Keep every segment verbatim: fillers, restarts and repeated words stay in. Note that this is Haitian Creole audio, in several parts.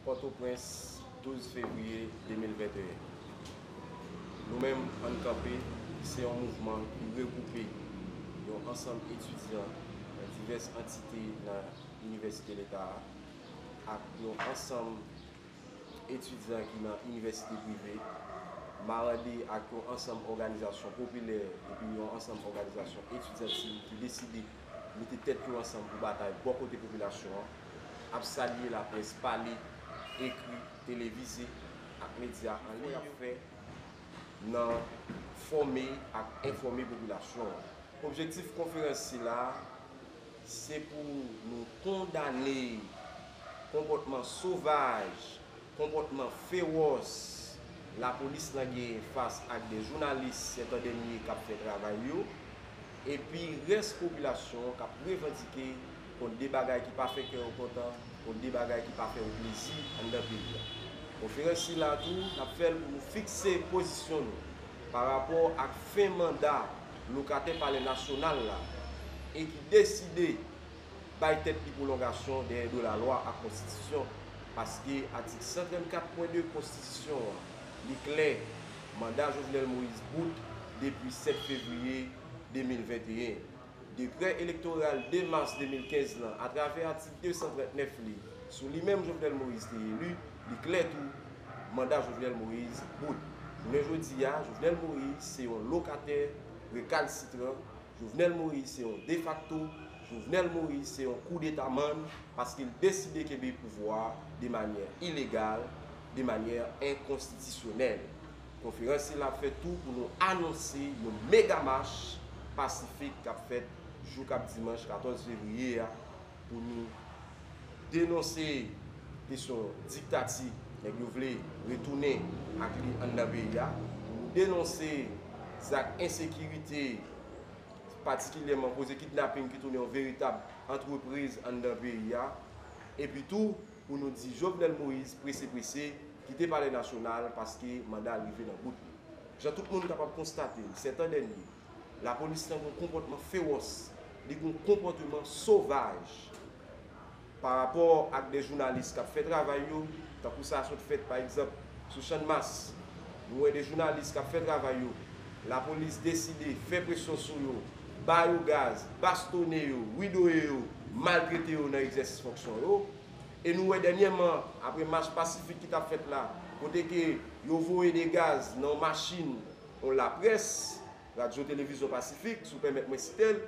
Pòtoprens, douz fevriye de mil venteyen. Nou menm, Ann Kanpe, se yon mouvman ki regwoupe yon ansanm etidyan nan divès antite nan Inivèsite Leta a ak yon ansanm etidyan ki nan inivèsite prive, marande ak yon ansanm òganizasyon popilè epi yon ansanm òganizasyon etidyantil ki deside mete tèt yo ansanm pou batay bò kote popilasyon an, ap salye laprès pale, ekri, televize ak medya an liy y ap fè nan fòme ak enfòme popilasyon an. Objektif konferans sila se pou nou kondane konpòtman sovaj, konpòtman fewòs lapolis lan genyen fas ak de jounalis sèt an dènye k ap fè travay yo, epi rès popilasyon an k ap revandike kont de bagay ki pa fè kè yo kontan, kont de bagay ki pa fè yo plezi anndan peyi a. Konferans sila tou, n ap fè l pou nou fikse pozisyon nou pa rapò ak fen manda lokatè Palè Nasyonal la e ki deside bay tèt li pwolongasyon dèyè do lalwa ak konstitisyon, paske atik san trannkat pwen de konstitisyon an, li klè, manda Jovenel Moïse bout depi sèt fevriye de mil venteyen. Dekrè elektoral de mas de mil kenz lan, atravè atik de san trannèf li, sou li menm Jovenel Moïse te eli, li klè tou, manda Jovenel Moïse bout. Jounen jodi a, Jovenel Moïse se yon lokatè rekalsitran, Jovenel Moïse se yon defakto, Jovenel Moïse se yon koudetamann, paske l deside kenbe pouvwa a de manyè ilegal, de manyè enkonstitisyonèl. Konferans sila ap fèt tou pou nou anonse yon mega mach pasifik k ap fèt jou k ap dimanch katòz fevriye a, pou nou denonse kesyon diktati nèg yo vle retounen ak li anndan peyi a, pou nou denonse zak ensekirite, patikilyèman koze kidnaping ki tounen yon veritab antrepriz anndan peyi a, epi tou pou nou di Jovenel Moïse prese prese kite Palè Nasyonal paske manda l rive nan bout li. Jan tout moun kapab konstate l, sèt an dènye, lapolis lan gen yon konpòtman fewòs, li gen yon konpòteman sovaj pa rapò ak de jounalis k ap fè travay yo, tankou sa sot fèt pa egzanp sou Channmas. Nou wè de jounalis k ap fè travay yo, lapolis deside fè presyon sou yo, ba yo gaz, bastonnen yo, widoye yo, maltrete yo nan egzèsis fonksyon yo. E nou wè dènyèman, apre mach pasifik ki t ap fèt la, kote ke yo voye de gaz nan yon machin, yon laprès, Radyo Televizyon Pasifik, si w pèmèt mwen site l,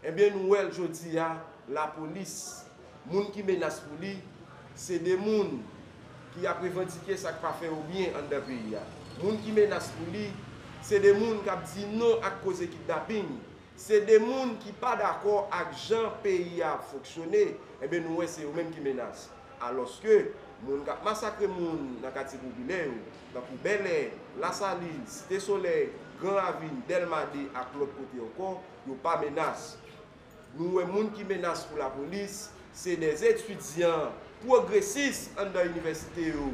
ebyen, nou wè l jodi a, lapolis, moun ki menas pou li, se de moun ki ap revandike sa k pa fè yo byen anndan peyi a. Moun ki menas pou li, se de moun k ap di non ak koze kidnaping. Se de moun ki pa dakò ak jan peyi a ap fonksyone, ebyen, nou wè se yo menm ki menas. Alòske, moun k ap masakre moun nan katye popilè yo, tankou Bèlè, Lasalin, Site Solèy, Gran Ravin, Dèlma de ak lòt kote ankò, yo pa menas. Nou wè moun ki menas pou lapolis, se de etidyan pwogresis anndan inivèsite yo,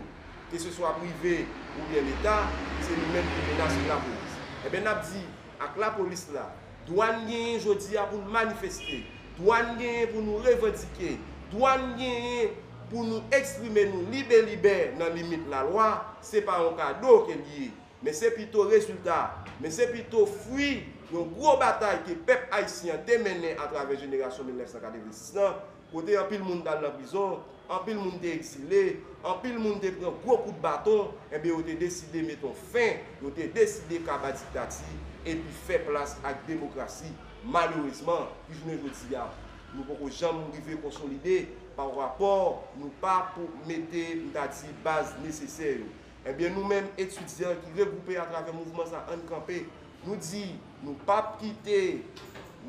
keseswa prive oubyen leta, se nou menm ki menas pou lapolis. Ebyen, n ap di ak lapolis la, dwa n genyen jodi a pou n manifeste, dwa n genyen pou nou revandike, dwa n genyen pou nou eksprime nou libe libè nan limit lalwa, se pa yon kado ke l ye. Men se pito rezilta, men se pito fwi yon gwo batay ke pèp ayisyen an te mennen atravè jenerasyon mil nèf san katrevensis lan, kote anpil moun t al nan prizon, anpil moun te egzile, anpil moun te pran gwo kout baton, enben yo te deside mete yon fen, yo te deside kaba diktati epi fè plas ak demokrasi. Malerezman, ki jounen jodi a, nou poko janm rive konsolide pa rapò nou pa pou mete, m ta di, baz nesesè yo. Ebyen, nou menm etidyan ki regwoupe atravè mouvman sa Ann Kanpe, nou di nou p ap kite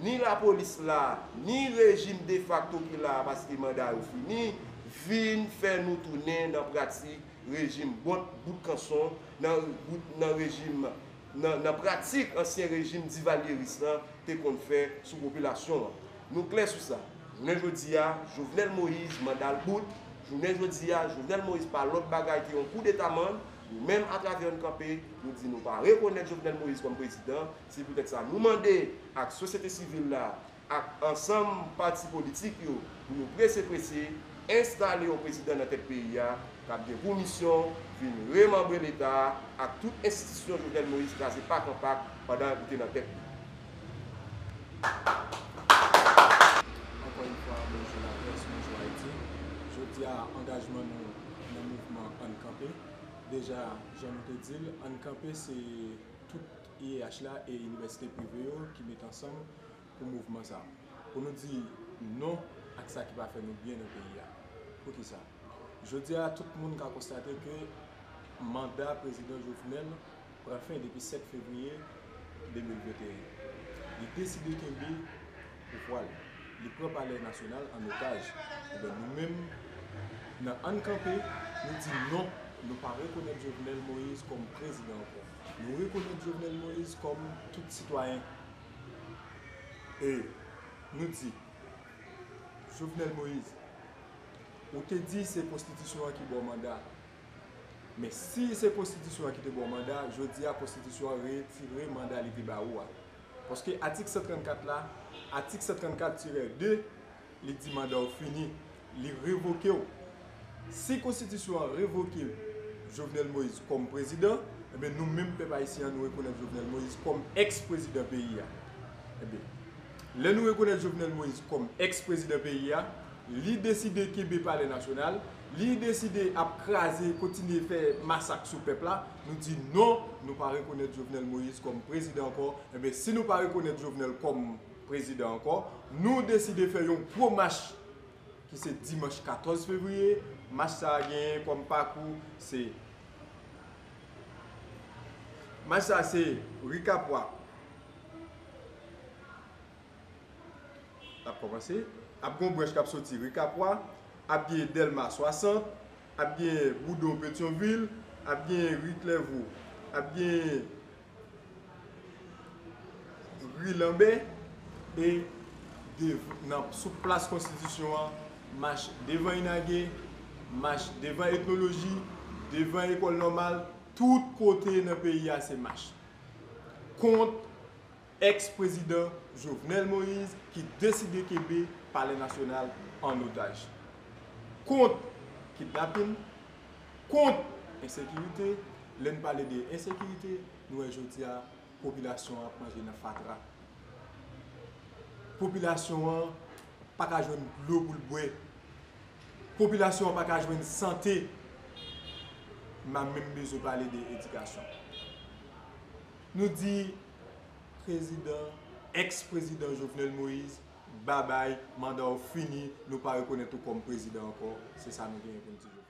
ni lapolis la, ni rejim defakto ki la a, paske manda yo fini, vin fè nou tounen nan pratik rejim bout, bout kanson, nan, bout, nan rejim, nan, nan pratik ansyen rejim divalyeris lan te konn fè sou popilasyon an. Nou klè sou sa. Jounen jodi a, Jovenel Moïse, manda l bout. Jounen jodi a, Jovenel Moïse pa lòt bagay ke yon koudetamann. Nou menm, atravè Ann Kanpe, nou di nou pa rekonèt Jovenel Moïse kòm prezidan. Se poutèt sa nou mande ak sosyete sivil la, ak ansanm pati politik yo, pou nou prese prese Enstale yon prezidan nan tèt peyi a k ap gen pou misyon vin remanbre Leta a ak tout enstitisyon Jovenel Moïse kraze pak an pak pandan li te nan tèt li. Ankò yon fwa, bonjou laprès, bonjou Ayiti. Jodi a, angajman nou nan mouvman Ann Kanpe. Deja, jan nou te di l, Ann Kanpe se tout I E H la e inivèsite prive yo ki met ansanm pou mouvman sa a, pou nou di non ak sa ki pa fè nou byen nan peyi a. Poukisa? Jodi a, tout moun ka konstate ke manda prezidan Jovenel pran fen depi sèt fevriye de mil venteyen. Li deside kenbe pouvwa l. Li pran Palè Nasyonal an otaj. Ebyen, nou menm, nan Ann Kanpe, nou di non, nou pa rekonèt Jovenel Moïse kòm prezidan ankò. Nou rekonèt Jovenel Moïse kòm tout sitwayen. E nou di, Jovenel Moïse, ou te di se konstitisyon an ki ba w manda. Men si se konstitisyon an ki te ba w manda, jodi a konstitisyon an retire manda li te ba ou a. Paske atik san trannkat la, atik san trannkat tirè de, li di manda w fini, li revoke w. Si konstitisyon an revoke Jovenel Moïse kòm prezidan, ebyen, nou menm pèp ayisyen an, nou rekonèt Jovenel Moïse kòm èks-prezidan peyi a. Ebyen, lè nou rekonèt Jovenel Moïse kòm èks-prezidan peyi a, li deside kenbe Palè Nasyonal, li deside ap kraze, kontinye fè masak sou pèp la, nou di non, nou pa rekonèt Jovenel Moïse kòm prezidan ankò. Ebyen, si nou pa rekonèt Jovenel kòm prezidan ankò, nou deside fè yon gwo mach ki se dimanch katòz fevriye. Mach sa a genyen kòm pakou, se, mach sa a se Ri Kapwa. L ap kòmanse. Ap gen yon branch k ap soti Ri Kapwa, ap gen Dèlma swasant, ap gen Boudon Petyonvil, ap gen Ri Klèvo, ap gen Ri Lanbè, e dev-, nan, sou plas Konstitisyon an, mach devan Inage, mach devan Etnoloji, devan Lekòl Nòmal, tout kote nan peyi a se mach kont èks-prezidan Jovenel Moïse ki deside kenbe Palè Nasyonal an otaj. Kont kidnapin, kont ensekirite. Lè n pale de ensekirite, nou wè jodi a, popilasyon an ap manje nan fatra. Popilasyon an pa ka jwenn dlo pou l bwè. Popilasyon an pa ka jwenn sante. M pa menm bezwen pale de edikasyon. Nou di prezidan, èks-prezidan Jovenel Moïse, babay, manda w fini, nou pa rekonèt ou kòm prezidan ankò. Se sa nou genyen pou n di jodi a.